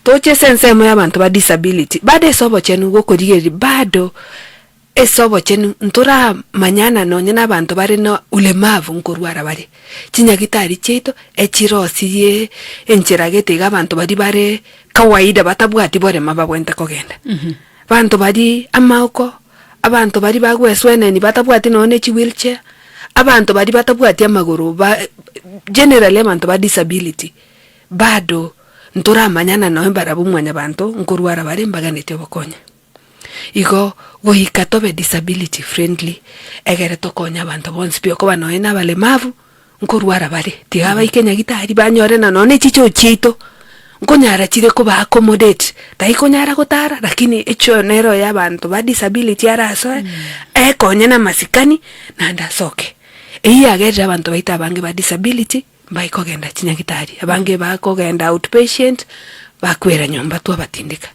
Toche ase ensemo ya abanto ba disability, bado ase obochenu gokorigereria bado ase obochenu ntoramanyana nonye na abanto bare na ulemavu nkorwara bare. Chinyagitari chiaito echirosirie enchera gete iga abanto baria bare kawaida batabwati borema babwenerete kogenda. Abanto baria amaoko, abanto baria bagwesweneni batabwati nonye na echi wheelchair, abanto baria batabwati amagoro ba generally abanto ba disability bado ntoramanyana nonye barabwo mwanyabanto nkorwara bare mbaganetie obokonyi. Igo goika tobe disability friendly egere tokonye abanto bonsi pi okoba nonye na abalemavu nkorwara bare, tiga baike nyagitari banyore na nonye chichoo chiaito nkonyara chire koba accommodate, taikonyara gotara lakini echoo nero ya abanto ba disability arasoe, ekonye na amasikani naende asoke. Eyio yagerire abanto baito abange ba disability mbaikogenda chinyagitari, abange bakogenda outpatient, bakwera nyomba twabatindeka.